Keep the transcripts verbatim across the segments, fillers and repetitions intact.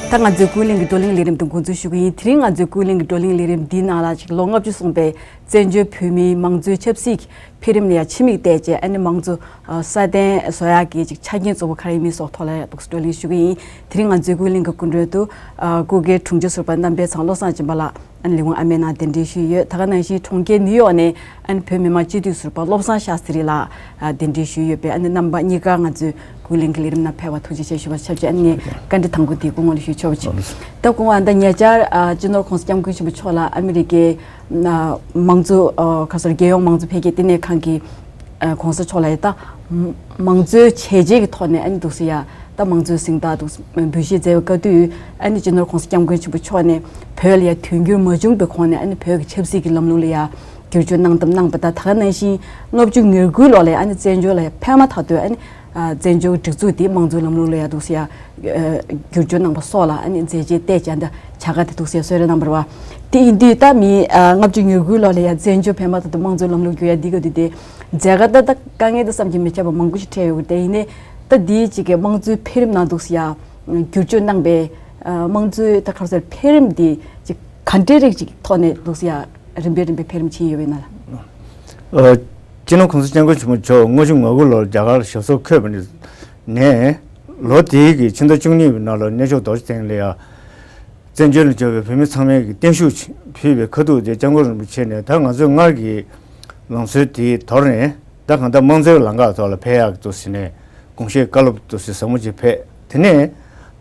ད་ང་ཚོའི་ཀུན་གླེང་གི་བགྲོ་གླེང་ལས་རིམ་དུ་འགོ་འཛུགས་ཞུ་གི་ཡིན། དེ་རིང་ང་ཚོའི་ཀུན་གླེང་གི་བགྲོ་གླེང་ལས་རིམ་འདིའི་ནང་ལ་ཅིག་ལོ་ལྔ་བཅུ་སོང་པའི་བཙན་བྱོལ་བོད་མིའི་མང་གཙོའི་ཆབ་སྲིད་ཀྱི་འཕེལ་རིམ་ལ་ཡང་ཕྱི་མིག་བལྟས་རྗེས། ཨ་ནི་མང་གཙོ་ཨ་སྲ་བརྟན་བཟོ་ཡག་གི་ཅིག་ཆ་རྐྱེན་གཙོ་བོ་ག་རེ་ཡིན་མིན་སོགས་ཐོག་ལ་འདུག་སེ་བགྲོ་གླེང་ཞུ་གི་ཡིན། དེ་རིང་ང་ཚོའི་ཀུན་གླེང་གི་སྐུ་མགྲོན་དུ་ཨ་སྐུ་སྒེར་དྲུང་ཆེ་ཟུར་པ་རྣམ་པའི་ཚང་བློ་བཟང་སྦྱིན་པ་ལགས། ཨ་ནི་ལས་ཁུངས་ཨ་མའི་ནང་གདན་འདྲེན་ཞུས་ཡོད། ད་ག་ནང་བཞིན་གྲོང་ཁྱེར་ནིའུ་ཡོག་ནས་ཨ་ནི་བོད་མི་མང་སྤྱི་འཐུས་ཟུར་པ་བློ་བཟང་ཤཱ་སྟྲི་ལགས་ཨ་གདན་འདྲེན་ཞུས་ཡོད་པས། ཨ་ནི་རྣམ་པ་གཉིས་ཀ་ང་ཚོའི་ཀུན་གླེང་གི་ལས་རིམ་ནང་ཕེབས་པར་ཐུགས་རྗེ་ཆེ་ཞུ་བར་ཞུ་བྱས། ཨ་ནི་ངས་བཀའ་འདྲི་དང་པོ་དེ་སྐུ་ངོ་ལ་ཞུ་ཆོག་པ་ཅིག་ད་སྐུ་ངོ་ཨ་ད་ཉེ་ཆར་ཨ་སྤྱི་ནོར་༸གོང་ས་༸སྐྱབས་མགོན་ཆེན་པོ་མཆོག་ལ་ཨ་མི་རི་ཀའི་ཨ་མང་གཙོ་ཨ་ག་ཟེར་རྒྱལ་ཡོངས་མང་གཙོ་འཕེལ་རྒྱས་ལྟེ་གནས་ཁང་གི་ཨ་༸གོང་ས་མཆོག་ལ་ཡ་ད་མང་གཙོའི་བྱས་རྗེས་ཀྱི་ཐོག་ནས་ཨ་ནི་འདུག་སེ་ཡ་ད་མང་གཙོའི་གཟེངས་རྟགས་འདུག་སེ་འབུལ་བཞེས་མཛད་པའི་སྐབས་དུས། ཨ་ནི་སྤྱི་ནོར་༸གོང་ས་༸སྐྱབས་མགོན་ཆེན་པོ་མཆོག་ནས་བོད་ལ་ཡ་དུས་འགྱུར་མ་བྱུང་པའི་གོང་ནས་ཨ་ནི་བོད་ཀྱི་ཆབ་སྲིད་ཀྱི་ལམ་ལུགས་ལ་ཡ་བསྒྱུར་བཅོས་གནང་དང་གནང་པ་དང་། ད་ག་ནང་བཞིན་ལྔ་བཅུ་ང་དགུ་ལོ་ལ་ཡ་ཨ་ནི་བཙན་བྱོལ་ལ་ཡ་ཕལ་མོ་ཐག་ཏུ་ཨ་ནི་ཨ་བཙན་བྱོལ་སྒྲིག་འཛུགས་དེ་མང་གཙོའི་ལམ་ལུགས་ལ་ཡ་འདུག་སེ་ཡ་ཨ་བསྒྱུར་བཅོས་གནང་པ་སོགས་ལ་ཨ་ནི་མཛད་རྗེས་བལྟས་ཀྱང་ད་བྱ་དགའ་དེ་འདུག་སེ་ཡ་གསོལ་རས་གནང་བ་རེད་བ། དེ་ཡིན་དུས་ད་མི་ཨ་ལྔ་བཅུ་ང་དགུ་ལོ་ལ་ཡ་བཙན་བྱོལ་ཕལ་མོ་ཐག་ཏུ་མང་གཙོའི་ལམ་ལུགས་བསྒྱུར་ཡ་འདི་ག་དུས་དེ་མཛད་དཀའ་ད་ད་དཀའ་ངལ་ད་བསམ་གྱིས་མི་ཁྱབ་པ་མང་པོ་ཞིག་འཕྲད་ཡོད་གི། དེ་ཡིན་ནའི་ད་འདིའི་གཅིག་གི་མང་གཙོའི་འཕེལ་རིམ་ནང་འདུག་སེ་ཡ་བསྒྱུར་བཅོས་གནང་པའི་ཨ་མང་གཙོའི་ད་ག་རེ་ཟེར་འཕེལ་རིམ་འདི་གཅིག་ག་འདྲའི་རིགས་ཅིག་ཐོག་ནས་འདུག་སེ་ཡ་རིམ་པས་རིམ་པས་འཕེལ་རིམ་ཕྱིན་ཡོད་པའི་ནང་ལ། ཨ་སྤྱི་ནོར་༸གོང་ས་༸སྐྱབས་མགོན་ཆེན་པོ་མཆོག་ལྔ་བཅུ་ང་དགུ་ལོར་རྒྱ་གར་ཞབས་སོར་འཁོད་པ་ནས་ལོ་དེའི་གི་ཕྱི་ཟླ་བཅུ་གཉིས་པའི་ནང་ལ་གནས་མཆོག་རྡོ་རྗེ་གདན་ལ་ཡ་བཙན་བྱོལ་ལ་འབྱོར་བའི་བོད་མི་ཚང་མས་ཀྱི་བརྟན་བཞུགས་ཕུལ་བའི་ཁ་ཐུག་དེ་སྐྱབས་མགོན་རིན་པོ་ཆེ་ནས་ད་ང་ཚོས་སྔར་གྱི་ལམ་སྲོལ་དེ་དོར་ནས་ད་གང་ལྟར་དམངས་གཙོའི་ལམ་ཁ་ཐོག་ལ་ཕེབས་ཡག་འདུག་ཟེར་ནས་དགོངས་བཞེས་བཀའ་སློབ་འདུག་ཟེར་ཟབ་མོ་ཅིག་ཕེབས། དེ་ནས་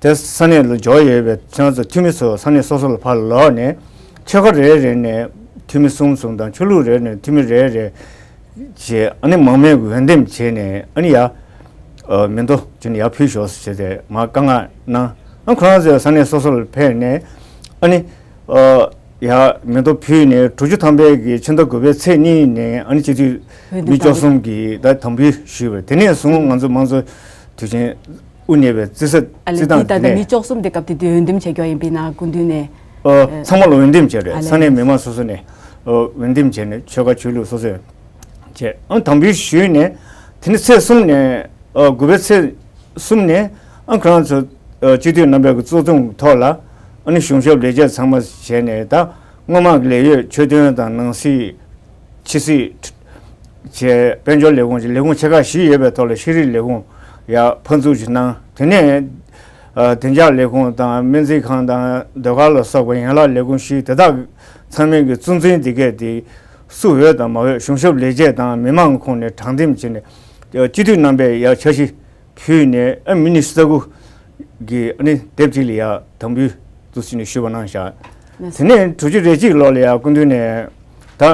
དེ་ས་གནས་ལ་འབྱོར་ཡོད་པའི་ཁྱེད་རང་ཚོ་འཐུས་མི་ཚོ་ས་གནས་སོ་སོ་ལ་ཕར་ལོག་ནས་ཆོལ་ཁ་རེ་རེ་ནས་འཐུས་མི་གསུམ་གསུམ་དང་ཆོས་ལུགས་རེ་རེ་ནས་འཐུས་མི་རེ་རེ་བྱས། ཨ་ནི་མང་མོས་འོས་འདེམས་བྱས་ནས་ཨ་ནི་ཡ་ཨ་མེ་ཏོག་ཅིག་ནི་ཡར་ཕུལ་ཤོག་ཟེར་བྱས་ཏེ་མར་བཀའ་མངགས་གནང་། ཨ་ཁོ་རང་ཚོའི་ས་གནས་སོ་སོ་ལ་ཕེབས་ནས་ཨ་ནི་ཨ་ཡ་མེ་ཏོག་ཕུལ་ནས་དྲུག་ཅུ་ཐམ་པའི་གི་ཕྱི་ཟླ་དགུ་པའི་ཚེས་གཉིས་ནས་ཨ་ནི་སྤྱི་འཐུས་འོས་མི་བསྐྱོད་གསུམ་གྱིས་ད་དམ་འབུལ་ཞུས་པ་རེད། དེ་ནས་བཟུང་ང་ཚོ་མང་གཙོ་དུས་ཆེན་དབུ་བརྙེས་པའི་རྩིས་ས་ཨ་ལས་རྩིས་སྟངས་འདི་ད་དེ་ལྟ་མི་ནས་བསྐྱོད་གསུམ་དེ་སྐབས་དེ་དུས་འོས་འདེམས་བྱེད་རྒྱུ་ཡིན་པས་ན་སྐུ་མདུན་ནས། ཨ་ཚང་མ་ལ་འོས་འདེམས་བྱས་རེད། ཨ་ལས་ས་གནས་མི་མང་སོ་སོ་ནས་ཨ་འོས་འདེམས་བྱས་ནས་ཆོལ་ཁ་ཆོས་ལུགས་སོ་སོས་བྱས། ཨ་དམ་འབུལ་ཞུས་ནས་དེ་ནས་ཚེས་གསུམ་ནས་ཨ་དགུ་པའི་ཚེས་གསུམ་ནས་ཨ་ཁོ་རང་ཚོ་ཨ་སྤྱི་འཐུས་རྣམ་པའི་གི་གཙོ་སྐྱོང་ཐོག་ལ་ཨ་ནི་གཞུང་ཞབས་ལས་བྱེད་ཚང་མ་བྱས་ནས་ད་སྔོན་མ་གི་ལས་ཡོད་ཆོས་དོན་དང་ནང་སྲིད་ཕྱི་སྲིད་བྱས། དཔལ་འབྱོར་ལས་ཁུངས་ཀྱི་ལས་ཁུངས་ཆེ་ཁག་བཞི་ཡོད་པའི་ཐོག་ལ་ཤེས་རིག་ལས་ཁུངས་ཡར་ཕར་འཛུགས་ཤིག་གནང་། དེ་ནས་ཨ་བདེ་འཇགས་ལས་ཁུངས་དང་སྨན་རྩིས་ཁང་དང་ཟློས་གར་ལ་སོགས་པ་ཡན་ལག་ལས་ཁུངས་བཞི་དེ་དག་ཚང་མའི་གི་གཙོ་འཛིན་དེ་གས་དེ་སུ་འོས་དང་མ་འོས་གཞུང་ཞབས་ལས་བྱེད་དང་མི་མང་ཁོངས་ནས་དྲང་འདེམས་བྱས་ནས་སྤྱི་འཐུས་རྣམ་པས་ཡར་འཆར་གཞི་ཕུལ་ནས་ཨ་མི་ནི་ས་དགུ་གི་ཨ་ནི་དེབ་ཅིག་ལ་ཡར་དམ་འབུལ་དུ་ཕྱིན་ནས་ཞུས་པ་གནང་བཞག་དེ་ནས་དྲུག་ཅུ་རེ་གཅིག་ལོ་ལ་ཡར་སྐུ་མདུན་ནས་ད།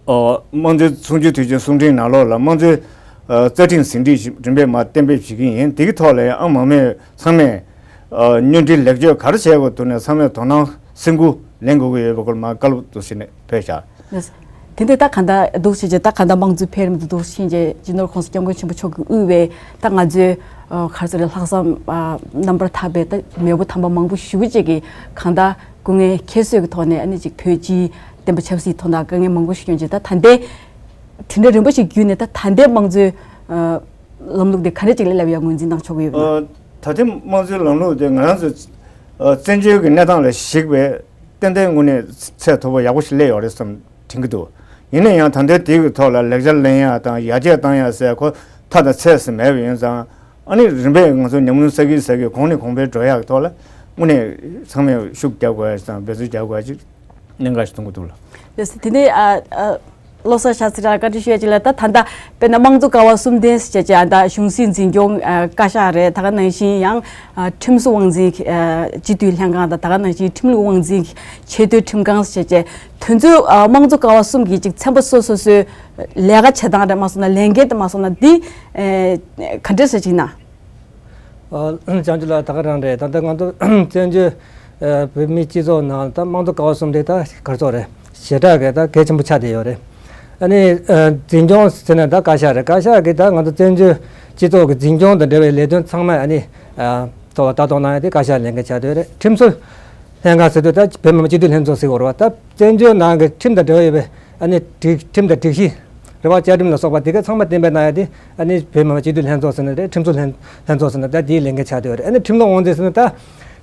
ཨོ། དམངས་གཙོའི་ཚོགས་ཆུང་དུས་ཆེན་གསུང་འཕྲིན་ནང་ལོགས་ལ་དམངས་གཙོའི་ཨ་རྩ་ཁྲིམས་ཟིན་བྲིས་རིམ་པས་མར་གཏན་འབེབས་བྱེད་ཀྱི་ཡིན། དེ་གི་ཐོག་ལ་ཡང་ཨང་མང་མོས་ཚང་མས་ཨ་བརྙན་འཕྲིན་ལེགས་བཅོས་ག་རེ་བྱེད་དགོས་འདུག་ནས་ཚང་མས་དོ་སྣང་སེམས་ཁུར་ལེན་དགོས་ཀྱི་ཡོད་པའི་སྐོར་མར་བཀའ་སློབ་ཏུ་ཕྱིན་ནས་ཕེབས་བཞག་དེ་འདྲ་ད་ག་འདྲ་འདུག་ཕྱིན་རྗེས་ད་ག་འདྲ་དམངས་གཙོ་འཕེལ་རིམ་དུ་འདུག་ཕྱིན་རྗེས་སྤྱི་ནོར་གོང་ས་སྐྱབས་མགོན་ཆེན་པོ་མཆོག་གིས་དབུས་པའི་ད་ང་ཚོའི་ཨ་ག་རེ་ཟེར་ལྷག་བསམ་ཨ་རྣམ་པར་དག་པའི་ད་མེས་པོ་དམ་པ་མང་པོ་ཞེ་པོ་ཅིག་གིས་གང་ལྟར་སྐུ་ངལ་ཁྱད་གསོད་ཀྱི་ཐོག་ནས་ཨ་ནི་ཅིག་བོད་སྤྱིའི་བསྟན་པ་ཆབ་སྲིད་ཐོག་ན་དཀའ་ངལ་མང་པོ་ཞིག་བསྐྱོན་རྗེས་ད་ད་ལྟའི་དེ་འདྲ་རིམ་པ་ཞིག་བརྒྱུད་ནས་ད་ད་ལྟའི་དམངས་གཙོའི་ཨ་ལམ་ལུགས་དེ་ག་འདྲ་ཅིག་ལ་སླེབས་ཡག་ངོས་འཛིན་གནང་ཆོག་གི་ཡོད་པ། ཨ་ད་ལྟའི་དམངས་གཙོའི་ལམ་ལུགས་དེ་ང་རང་ཚོ་ཨ་བཙན་བྱོལ་གྱི་གནས་སྟངས་ལ་གཞིགས་པའི་ཏན་ཏན་དངོས་གནས་ཚད་མཐོ་པོ་ཡག་པོ་ཞིག་སླེབས་ཡོད་རེད་བསམ་དྲན་གྱི་འདུག་ཡིན་ན་ཡང་ད་ལྟའི་དུས་ཀྱི་ཐོག་ལ་ལེགས་ཆ་ལེན་ཡག་དང་ཡར་རྒྱས་གཏང་ཡག་ཟེར་ཁོ་ཐ་དང་ཚད་ཟེར་མེད་པ་ཡིན་ཙང་། ཨ་ནི་རིམ་པས་ང་ཚོ་ཉམས་མྱོང་བསགས་ཀྱིན་བསགས་ཀྱིན་གོང་ནས་གོང་འཕེལ་འགྲོ་ཡག་གི་ཐོག་ལ་དངོས་གནས་ཚང་མས་ཤུགས་རྒྱག་དགོས་ཡག་དང་འབད་རྩོལ་རྒྱག་དགོས་ཡག་ཅིག་གནད་འགག་ཞིག་མཐོང་གི་འདུག་ལ། ལགས་སོ། དེ་ནས་ཨ་ཨ་བློ་བཟང་ཤཱ་སྟྲི་ལགས་བཀའ་འདྲི་ཞུ་ཡ་ཅིག་ལ། ད་ད་ལྟ་དཔེར་ན་དམངས་གཙོ་ཀ་བ་གསུམ་ལྡན་ཟེར་བྱས་ཨ་ད་གཞུང་སྲིད་འཛིན་སྐྱོང་ཨ་བཀའ་ཤག་རེད། ད་ག་ནང་བཞིན་ཡང་ཨ་ཁྲིམས་བཟོ་དབང་འཛིན་ཨ་སྤྱི་འཐུས་ལྷན་ཁང་དང་། ད་ག་ནང་བཞིན་ཁྲིམས་ལུགས་དབང་འཛིན་ཆེས་མཐོའི་ཁྲིམས་ཁང་ཟེར་བྱས་དེ་ཚོའི་ཨ་དམངས་གཙོ་ཀ་བ་གསུམ་གྱི་ཅིག་ཚན་པ་སོ་སོ་སོའི་ལས་ཀ་བྱེད་སྟངས་རེད་མ་སོང་ན་ལས་འགན་དེ་མ་སོང་ན་འདི་ཨེ་ག་འདྲས་ཟེར་ཅིག་ན། ཨ་བྱང་ཆུབ་ལགས་ད་ག་རང་རེད། ད་ལྟ་ང་ཚོ་བཙན་བྱོལ་ཨ་བོད་མིའི་སྤྱི་ཚོགས་ནང་ད་དམངས་གཙོ་ཀ་བ་གསུམ་དེ་ད་ག་རེ་ཟེར་དགོས་རེད། ཞེ་དྲག་གི་ད་གལ་ཆེན་པོ་ཆགས་བསྡད་ཡོད་རེད། ཨ་ནི་ཨ་འཛིན་སྐྱོང་ཟེར་ན་ད་བཀའ་ཤག་རེད། བཀའ་ཤག་གིས་ད་ང་ཚོ་བཙན་བྱོལ་སྤྱི་ཚོགས་ཀྱི་འཛིན་སྐྱོང་དང་འབྲེལ་བའི་ལས་དོན་ཚང་མ་ཨ་ནི་ཨ་ཐོག་ལ་ལྟ་རྟོག་གནང་ཡ་དེ་བཀའ་ཤག་ལས་འགན་ཆགས་བསྡད་ཡོད་རེད། ཁྲིམས་བཟོ་ལྷན་ཁང་ཟེར་དུས་ད་བོད་མི་མང་སྤྱི་འཐུས་ལྷན་ཚོགས་ཟེར་དགོས་རེད་བ། ད་བཙན་བྱོལ་ནང་གི་ཁྲིམས་དང་འབྲེལ་བ་ཡོད་པའི་ཨ་ནི་སྒྲིག་ཁྲིམས་དང་སྒྲིག་གཞི་རེད་བ། བཅའ་ཁྲིམས་ལ་སོགས་པ་དེ་ག་ཚང་མ་གཏན་འབེབས་གནང་ཡ་དེ་ཨ་ནི་བོད་མི་མང་སྤྱི་འཐུས་ལྷན་ཚོགས་ཟེར་ན་རེད། ཁྲིམས་བཟོ་ལྷན་ལྷན་ཚོགས་ཟེར་ན་ད་དེའི་ལས་འགན་ཆགས་བསྡད་ཡོད་རེད། ཨ་ནི་ཁྲིམས་ལུགས་དབང་འཛིན་ཟེར་ན་ད་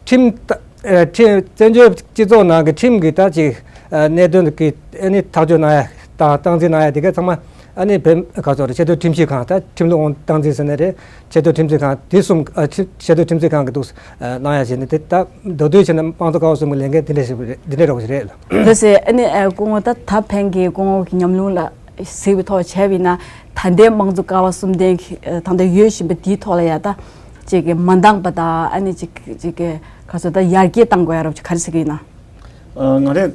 ཁྲིམས་ད་ཨ་ཁྲིམས་བཙན་བྱོལ་སྤྱི་ཚོགས་ནང་གི་ཁྲིམས་ཀྱི་ད་ཅིག་ཨ་གནད་དོན་གྱི་ཨ་ནི་ཐག་གཅོད་གནང་ཡ་དང་སྟངས་འཛིན་གནང་ཡ་དེ་ག་ཚང་མ་ཨ་ནི་བོད་ག་ཚོད་རེད། ཆེས་མཐོའི་ཁྲིམས་ཞིབ་ཁང་ད་ཁྲིམས་ལུགས་ཨང་སྟངས་འཛིན་ཟེར་ནའི་རེད། ཆེས་མཐོའི་ཁྲིམས་ཞིབ་ཁང་དེ་གསུམ་ཨ་ཁྲིམས་ཆེས་མཐོའི་ཁྲིམས་ཞིབ་ཁང་གི་འདུག་ཨ་གནང་ཡ་བྱས་ནས་དེ་ད་མདོར་བསྡུས་བྱས་ན་དམངས་གཙོ་ཀ་བ་གསུམ་གྱི་ལས་འགན་དེ་འདྲ་ཞིག་རེད། འདི་འདྲ་རོགས་ཞིག་རེད། ལགས་སེ། ཨ་ནི་ཨ་སྐུ་ངོ་ད་ད་ཕན་གྱི་སྐུ་ངོ་གི་ཉམས་མྱོང་ལ་གཟིགས་པའི་ཐོག་བྱས་པ་ཡིན་ན། ད་ལྟའི་དམངས་གཙོ་ཀ་བ་གསུམ་ལྡན་གྱི་ཨ་ད་ལྟ་ཡོད་བཞིན་པ་འདིའི་ཐོག་ལ་ཡ་ད་ཅིག་གི་མ་འདང་པ་དང་ཨ་ནི་ཅིག་ཅིག་གི་ག་ཚོད་ད་ཡར་རྒྱས་གཏང་དགོས་ཡ་རབས་ཅིག་ག་རེ་ཟེར་གི་ཡིན་ན། ཨ་ང་རང་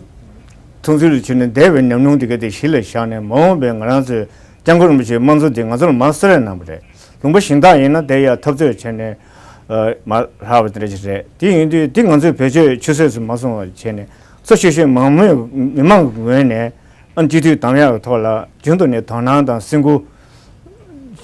མཐོང་ཚུལ་ལ་བྱས་ན་འདས་པའི་ཉམས་མྱོང་འདི་ག་དེ་གཞི་ལ་བཞག་ནས་མ་འོངས་པའི་ང་རང་ཚོའི་སྐྱབས་མགོན་རིན་པོ་ཆེའི་དམངས་གཙོ་འདི་ང་ཚོ་ལ་མར་གསོལ་རས་གནང་བ་རེད། ལུང་པ་གཞན་དག་ཡིན་ན་དེ་ཡར་འཐབ་རྩོད་བྱས་ནས་ཨ་མར་ལྷག་པ་དེ་འདྲ་ཞིག་རེད། དེ་ཡིན་དུས་འདི་ང་ཚོའི་བེད་སྤྱོད་ཆུད་ཟོས་སུ་མ་སོང་བ་བྱས་ནས་གཙོ་ཆེ་ཤོས་མང་མོས་མི་མང་གི་ངོས་ནས་ཨ་སྤྱི་འཐུས་བདམས་ཡག་གི་ཐོག་ལ་རྒྱུན་དུ་ནས་དོ་སྣང་དང་སེམས་ཁུར་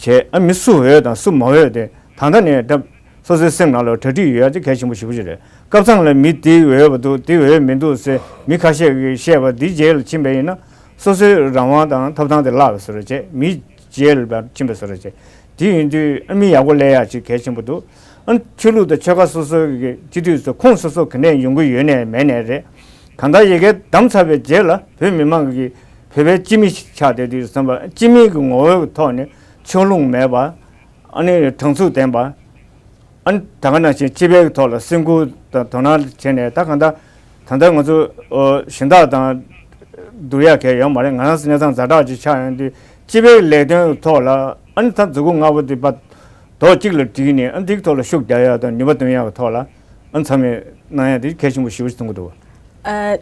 བྱས། ཨ་མི་སུ་འོས་དང་སུ་མ་འོས་དེ་ད་ལྟ་ནས་ད་སོ་སོའི་སེམས་ནང་ལ་གྲ་སྒྲིག་ཡོད་ཡ་དེ་གལ་ཆེན་པོ་ཞེ་པོ་ཅིག་རེད། སྐབས་མཚམས་ལ་མི་དེ་འོས་པ་འདུག་དེ་འོས་མི་འདུག་ཟེར་མི་ཁ་ཤས་ཀྱིས་བཤད་པ་འདི་རྗེས་ལ་ཕྱིན་པ་ཡིན་ན་སོ་སོའི་རང་དབང་དང་ཐོབ་ཐང་དེ་བརླག་པའི་བཟོ་འདྲ་བྱས། མི་རྗེས་ལ་ཕྱིན་པའི་བཟོ་འདྲ་བྱས། དེ་ཡིན་དུས་ཨ་མི་ཡག་པོ་སླེབས་ཡག་ཅིག་གལ་ཆེན་པོ་འདུག་ཨ་ཆོས་ལུགས་དང་ཆོལ་ཁ་སོ་སོ་གི་སྤྱི་འཐུས་ཚོ་ཁོངས་སོ་སོ་ག་ནས་ཡོང་གི་ཡོད་ནའི་མེད་ནའི་རེད། གང་ལྟར་ཡ་གི་བདམས་ཚར་བའི་རྗེས་ལ་བོད་མི་མང་གི་བོད་པའི་སྤྱི་མི་ཆགས་བསྡད་དུས་ཙམ་པ་སྤྱི་མི་གི་ངོ་བོའི་ཐོག་ནས་ཕྱོགས་ལྷུང་མེད་པ། ཨ་ནི་དྲང་ཚུགས་ལྡན་པ། ཨ་ནི་ད་ག་ནང་བཞིན་སྤྱི་པའི་ཐོག་ལ་སེམས་ཁུར་དང་དོ་སྣང་བྱས་ནས། ད་གང་ལྟར་ད་ལྟ་ང་ཚོ་ཨོ་གཞན་དག་དང་བསྡུར་ཡག་གང་ཡང་ཡོད་མ་རེད། ང་རང་ཚོ་གནས་སྟངས་ཛ་དྲག་ཅིག་ཆགས་ཡོང་དུས་སྤྱི་པའི་ལས་དོན་ཐོག་ལ་ཨ་ནི་ད་མཛུབ་གུ་ལྔ་པོ་དེ་ཕར་རྡོག་གཅིག་ལ་བསྒྲིལ་ནས་ཨ་ནི་དེའི་ཐོག་ལ་ཤུགས་རྒྱག་ཡག་དང་ནུས་པ་འདོན་ཡག་གི་ཐོག་ལ་ཨ་ནི་ཚང་མས་གནང་ཡག་དེ་གལ་ཆེན་པོ་ཞེ་པོ་ཞིག་མཐོང་གི་འདུག་ཨ།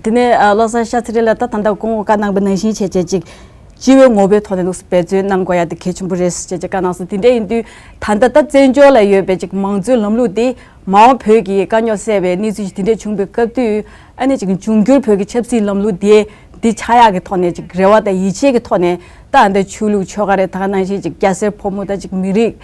དེ་ནས་ཨ་བློ་བཟང་ཤཱ་ཚ་རི་ལགས་ད་ད་ལྟ་སྐུ་ངོ་བཀའ་གནང་པ་ནང་བཞིན་བྱས་བྱས་ཅིག་སྤྱི་བའི་ངོ་བོའི་ཐོག་ནས་འདུག་སེ་འབད་བརྩོན་གནང་དགོས་ཡ་དེ་གལ་ཆེན་པོ་རེད་ཟེར་བྱས་ཅིག་བཀའ་གནང་སོང་། དེ་འདྲ་ཡིན་དུས་ད་ལྟ་ད་བཙན་བྱོལ་ལ་ཡོད་པའི་ཅིག་མང་གཙོའི་ལམ་ལུགས་དེ་མ་འོངས་བོད་ཀྱི་དཀའ་རྙོག་སེལ་བའི་གནས་ཚུལ་ཞིག་དེ་འདྲ་བྱུང་བའི་སྐབས་དུས་ཨ་ནི་ཅིག་འབྱུང་འགྱུར་བོད་ཀྱི་ཆབ་སྲིད་ལམ་ལུགས་དེ་འདི་ཆགས་ཡག་གི་ཐོག་ནས་ཅིག་རེ་བ་དང་ཡིད་ཆེས་ཀྱི་ཐོག་ནས་ད་ཨ་འདྲ་ཆོས་ལུགས་ཆོལ་ཁ་རེད། ད་ག་ནང་བཞིན་ཅིག་སྐྱ་སེར་ཕོ་མོ་ད་ཅིག་མི་རིགས་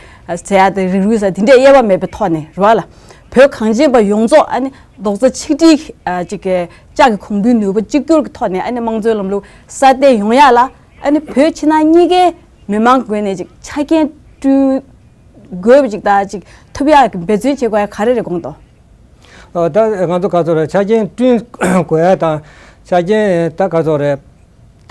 ཟེར་ཡ་དེ་རིགས་རུས་ཟེར་དེ་འདྲ་དབྱེ་བ་མེད་པའི་ཐོག་ནས་རེད་བ་ལ། བོད་གངས་ཅན་པ་ཡོངས་རྫོགས་ཨ་ནི་རྡོག་རྩ་ཆིག་སྒྲིལ་ཨ་ཅིག་གི་ལྕགས་ཀྱི་གོང་བུའི་ནུས་པ་གཅིག་གྱུར་གྱི་ཐོག་ནས་ཨ་ནི་དམངས་གཙོའི་ལམ་ལུགས་སྲ་བརྟན་ཡོང་ཡག་ལ་ཨ་ནི་བོད་ཕྱི་ནང་གཉིས་ཀའི་མི་མང་ངོས་ནས་ཅིག་ཆ་རྐྱེན་བསྐྲུན་དགོས་པ་ཅིག་དང་ཅིག་ཐུབ་ཡག་གི་འབད་བརྩོན་བྱེད་དགོས་ཡག་ག་རེ་རེད་དགོངས་འདུག་ཨོ་ད་ང་ཚོ་ག་ཚོད་རེད། ཆ་རྐྱེན་བསྐྲུན་དགོས་ཡག་དང་ཆ་རྐྱེན་ད་ག་ཚོད་རེད།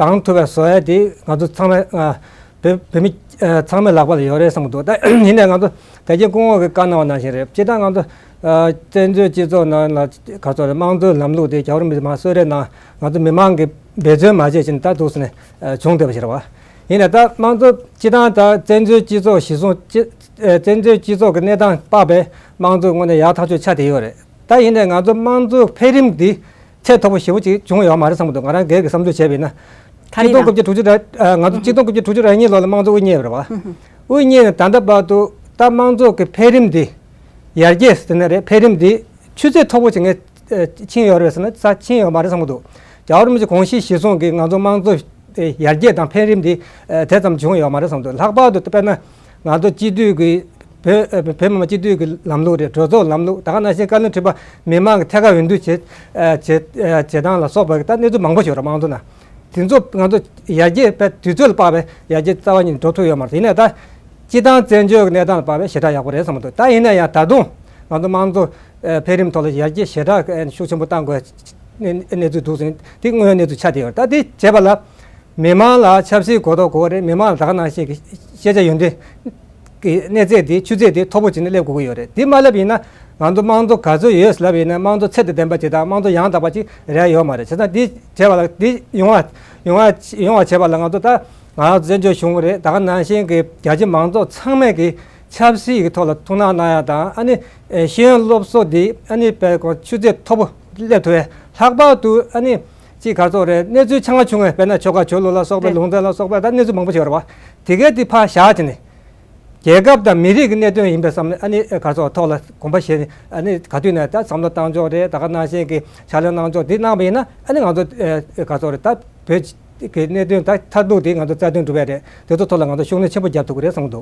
དང་ཐུབ་པའི་བཟོ་ཡ་དེ་ང་ཚོ་ཚང་མ་ཨ་བོད་བོད་མི་ཨ་ཚང་མའི་ལག་པ་ལ་ཡོད་རེད་བསམ་གྱི་འདུག་ད་ཡིན་ནའི་ང་ཚོ་ད་གིན་སྐུ་ངོ་གིས་བཀའ་གནང་བ་ནང་བཞིན་རེད། སྤྱིར་བཏང་ང་ཚོ་ཨ་བཙན་བྱོལ་སྤྱི་ཚོགས་ནང་ལ་ག་ཚོད་རེད། དམངས་གཙོའི་ལམ་ལུགས་དེ་རྒྱལ་བ་རིན་པོ་ཆེས་མར་གསོལ་རས་གནང་། ང་ཚོ་མི་མང་གིས་འབད་བརྩོན་མ་བྱས་ཕྱིན་ད་འདུག་སེ་ནས་ཨ་བྱུང་བསྡད་པ་ཞིག་རེད་བ། ཡིན་ནའི་ད་དམངས་གཙོ་སྤྱིར་བཏང་ད་བཙན་བྱོལ་སྤྱི་ཚོགས་གཞི་བཟུང་སྤྱི་ཨ་བཙན་བྱོལ་སྤྱི་ཚོགས་ཀྱི་གནས་སྟངས་དཔག་པའི་དམངས་གཙོའི་ངོས་ནས་ཡག་ཐག་ཆོད་ཆགས་བསྡད་ཡོད་རེད། ད་ཡིན་ནའི་ང་ཚོ་དམངས་གཙོའི་འཕེལ་རིམ་འདི་ཚད་མཐོ་པོ་ཞེ་པོ་ཅིག་བྱུང་ཡོད་མ་རེད་བསམ་གྱི་འདུག་ང་རང་སྒེར་གྱི་བསམ་ཚུལ་བྱས་པ་ཡིན་ན། ག་རེ་ཡིན་ན། གཅིག་སྟོང་དགུ་བརྒྱ་དྲུག་ཅུ་རེ་ཨ་ང་ཚོ་གཅིག་སྟོང་དགུ་བརྒྱ་དྲུག་ཅུ་རེ་གཉིས་ལོ་ལ་དམངས་གཙོ་དབུ་བརྙེས་པ་རེད་བ། ཧུམ་ཧུམ། དབུ་བརྙེས་ནས་ད་ལྟ་བར་དུ་ད་དམངས་གཙོ་གི་འཕེལ་རིམ་འདི་ཡར་རྒྱས་ཟེར་ན་རེད། འཕེལ་རིམ་འདི་ཆུ་ཚད་མཐོ་པོ་ཅིག་ངས་ཨ་ཕྱིན་ཡོད་རེད་ཟེར་ན་ས་ཕྱིན་ཡོད་མ་རེད་བསམ་གྱི་འདུག་རྒྱལ་བ་རིན་པོ་ཆེ་དགོངས་གཞི་གཞིར་བཟུང་གིས་ང་ཚོ་དམངས་གཙོ་ཨེ་ཡར་རྒྱས་དང་འཕེལ་རིམ་འདི་ཨེ་དེ་ཙམ་བྱུང་ཡོད་མ་རེད་བསམ་འདུག་ལྷག་པར་དུ་དཔེར་ན་ང་ཚོ་སྤྱི་འཐུས་ཀྱི་བོད་ཨེ་བོད་མི་མང་སྤྱི་འཐུས་ཀྱི་ལམ་ལུགས་རེད། གྲོས་ཚོགས་ལམ་ལུགས། ད་ག་ནང་བཞིན་བཀའ་བློན་ཁྲི་པ་མི་མང་གི་ཐད་ཀར་འོས་བསྡུ་བྱེད་ཨེ་བྱེད་ཨེ་བྱེད་སྟངས་ལ་སོགས་པ་གི་ད་གནས་ཚུལ་མང་པོ་ཞིག་ཡོད་རེད། དམངས་གཙོ་ནང་དེ་ཚོ་ང་ཚོ་ཡར་རྒྱས་དཔེ་དུས་ཚོད་ལ་དཔག་པའི་ཡར་རྒྱས་རྩ་བ་ཉིད་འགྲོ་ཐུབ་ཡོད་མ་རེད། ཡིན་ནའི་ད་སྤྱིར་བཏང་བཙན་བྱོལ་གྱི་གནས་སྟངས་ལ་དཔག་པའི་ཞེ་དྲག་ཡག་པོ་རེད་བསམ་འདུག་ད་ཡིན་ན་ཡང་ད་དུང་ང་ཚོ་དམངས་གཙོ་ཨེ་འཕེལ་རིམ་ཐོག་ལ་ཡར་རྒྱས་ཞེ་དྲག་ཨེ་ཤུགས་ཆེན་པོ་བཏང་དགོས་གནས་གནས་ཚུལ་འདུག་ཟིན་དེ་དངོས་ཡོད་གནས་ཚུལ་ཆགས་བསྡད་ཡོད་རེད། ད་དེ་བྱས་པ་ལ་མི་མང་ལ་ཆབ་སྲིད་གོ་རྟོགས་དགོས་རེད། མི་མང་ལ་ད་ག་ནང་བཞིན་གྱི་ཤེས་བྱ་ཡོན་ཏན་གྱི་གནས་ཚད་དེ་ཆུ་ཚད་དེ་མཐོ་པོ་བྱས་ནས་སླེབས་དགོས་ཀྱི་ཡོད་རེད། དེ་མ་སླེབས་ཡིན་ན་ང་ཚོ་དམངས་གཙོ་ག་ཚོད་ཡོད་ལབ་ཡིན་ན་དམངས་གཙོ་ཚད་དང་ལྡན་པ་ཅིག་དང་དམངས་གཙོ་ཡང་དག་པ་ཅིག་རེད་ཡོད་མ་རེད། བྱས་ཙང་དེ་བྱས་པ་ལ་དེ་ཡོང་བ་ཡོང་བ་ཡོང་བ་བྱས་པ་ལ་ང་ཚོ་ད་ང་ཚོ་བཙན་བྱོལ་གཞུང་རེད། ད་ག་ནང་བཞིན་གྱི་རྒྱ་ཆེ་མང་ཚོགས་ཚང་མས་ཀྱི་ཆབ་སྲིད་ཀྱི་ཐོག་ལ་ཐུགས་སྣང་གནང་ཡ་དང་། ཨ་ནི་ཨེ་ཤེས་ཡོན་སློབ་གསོ་འདི་ཨ་ནི་དཔེ་ཁོ་ཆུ་ཚད་མཐོ་པོ་སླེབས་ཐུབ་ཡ། ལྷག་པར་དུ་ཨ་ནི་ཅིག་ག་ཚོད་རེད། གནས་ཚུལ་ཆུང་ང་ཆུང་ངའི་དཔེར་ན་ཆོལ་ཁ་ཆོས་ལུགས་ལ་སོགས་པའི། རེད། ལུང་ཚན་ལ་སོགས་པའི་ད་གནས་ཚུལ་མང་པོ་ཞིག་ཡོད་རེད་བ། དེ་གའི་དེ་ཕར་བཞག་བྱས་ནས་རྒྱལ་ཁབ་དང་མི་རིགས་ཀྱི་གནད་དོན་ཡིན་པའི་བསམ་ནས་ཨ་ནི་ག་ཚོད་ཐོག་ལ་གོམ་པ་བཞེས་ནས་ཨ་ནི་ག་དུས་ནས་ད་བསམ་བློ་བཏང་ཕྱོགས་རེད། ད་ག་ནང་བཞིན་གྱི་ཕྱག་ལས་གནང་ཕྱོགས་འདི་གནང་བ་ཡིན་ན་ཨ་ནི་ང་ཚོ་ཨེ་ག་ཚོད་རེད། ད་བོད་ཀྱི་གནད་དོན་ད་མཐར་ཐུག་དེ་ང་ཚོ་རྩ་དོན་སྒྲུབ་ཡ་རེད། དེ་ཚོ་ཐོག་ལ་ང་ཚོ་ཤུགས་སྣོན་ཆེན་པོ་རྒྱབ་ཐུབ་ཀྱི་རེད་བསམ་གྱི་འདུག